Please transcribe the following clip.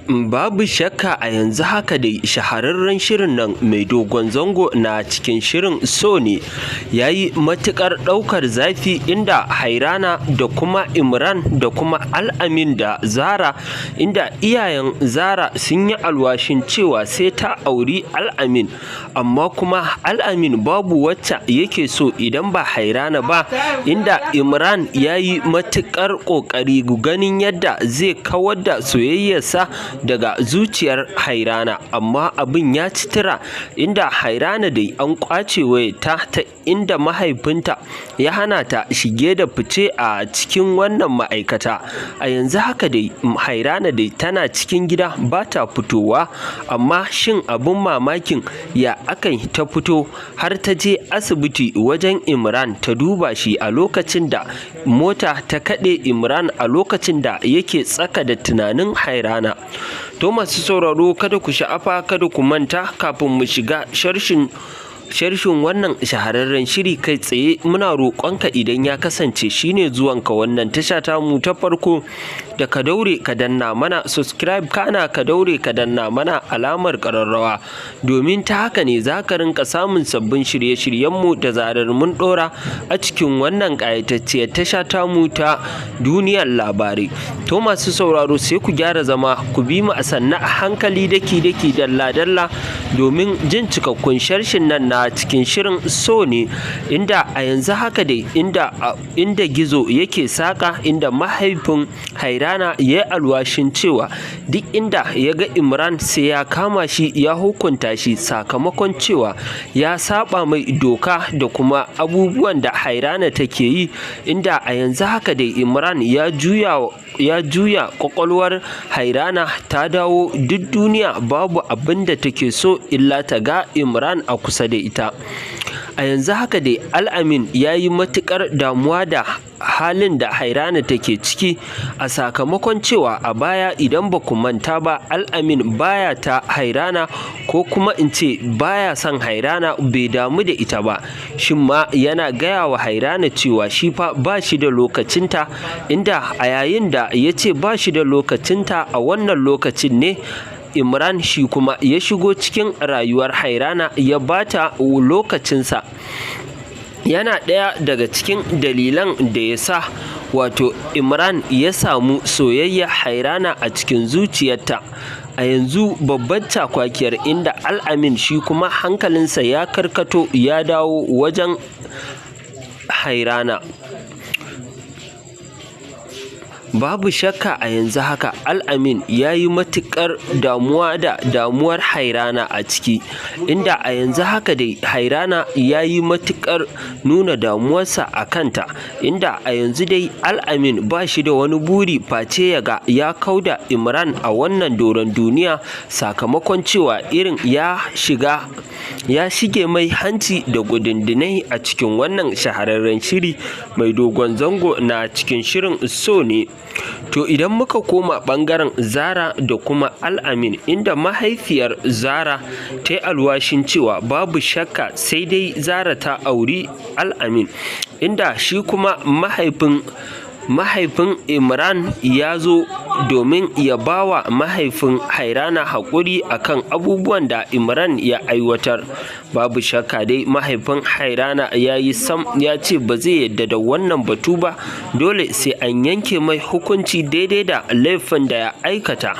Babu shakka, a yanzu haka dai shahararren shirin nan mai dogon zango na cikin shirin So Ne ya yi matuƙar ɗaukar zafi, inda Hairana da kuma Imran da kuma Al'amin da Zara, inda iyayen Zara sun yi alwashin cewa sai ta auri Al'amin, amma kuma Al'amin babu wacce yake so idan ba Hairana ba, inda Imran ya yi matuƙar ƙoƙari ganin yadda zai kawar da soyayyarsa daga zuciyar Hairana, amma abin ya ci tura, inda Hairana dai an ƙwace wayarta ta inda mahaifinta ya hana ta shige da fice a cikin wannan ma'aikata. A yanzu haka dai Hairana dai tana cikin gida ba ta fitowa, amma shin abin mamakin, ya akai ta fito har ta je asibiti wajen Imran ta duba shi a lokacin da mota ta kaɗe Imran, a lokacin da yake tsaka da tunanin Hairana? To, masu sauraro, kada ku sha'afa, kada ku manta, kafin mu shiga sharshin wannan shahararren shiri kai tsaye, muna roƙonka, idan ya kasance shine zuwanka wannan tasha tamu ta farko, da ka daure ka danna mana subscribe, kana ka daure ka danna mana alamar ƙararrawa, domin ta haka ne za ka rinka samun sabbin shirye-shiryenmu da zarar mun ɗora a cikin wannan ƙayatacciyar tasha tamu ta Duniyar Labarai. To, masu sauraro, sai ku gyara zama, ku bi mu a sannu a hankali, daki-daki, dalla-dalla, domin jin cikakkun sharshin nan na cikin shirin So Ne, inda a yanzu haka dai inda gizo yake saƙa, inda mahaifin Hairana ya yi alwashin cewa duk inda ya ga Imran sai ya kama shi ya hukunta shi, sakamakon cewa ya saba mai doka da kuma abubuwan da Hairana take yi, inda a yanzu haka dai Imran ya juya kwakwalwar Hairana, ta dawo duk duniya babu abin da take so illa ta ga Imran a kusa da ita. A yanzu haka dai Al'amin ya yi matuƙar damuwa da halin da Hairana take ciki, a sakamakon cewa a baya, idan ba ku manta ba, Al'amin baya ta Hairana, ko kuma in ce baya son Hairana, bai damu da ita ba. Shin ma yana gaya wa Hairana cewa shi fa ba shi da lokacinta, inda a yayin da ya ce ba shi da lokacinta, a wannan lokacin ne Imran shi kuma ya shigo cikin rayuwar Hairana, ya bata lokacinsa. Yana ɗaya daga cikin dalilan da ya sa wato Imran ya samu soyayya Hairana a cikin zuciyarta. A yanzu babbar cakwakiyar, inda Al'amin shi kuma hankalinsa ya karkato, ya dawo wajen Hairana. Babu shakka, a yanzu haka Al'amin ya yi matuƙar damuwa da damuwar Hairana a ciki, inda a yanzu haka dai Hairana ya yi matuƙar nuna damuwarsa a kanta, inda a yanzu dai Al'amin ba shi da wani buri face ya ga ya kauda Imran a wannan doron duniya, sakamakon cewa irin ya shiga ya shige mai hanci da gudundunai a cikin wannan shahararren shiri mai dogon zango na cikin shirin So Ne. To, idan muka koma ɓangaren Zara da kuma Al'amin, inda mahaifiyar Zara ta yi alwashin cewa babu shakka sai dai Zara ta auri Al'amin, inda shi kuma mahaifin Imran ya zo domin ya ba wa mahaifin Hairana haƙuri akan abubuwan da Imran ya aiwatar. Babu shakka dai mahaifin Hairana ya yi sam, ya ce ba zai yadda da wannan batu ba, dole sai an yanke mai hukunci daidai da laifin da ya aikata.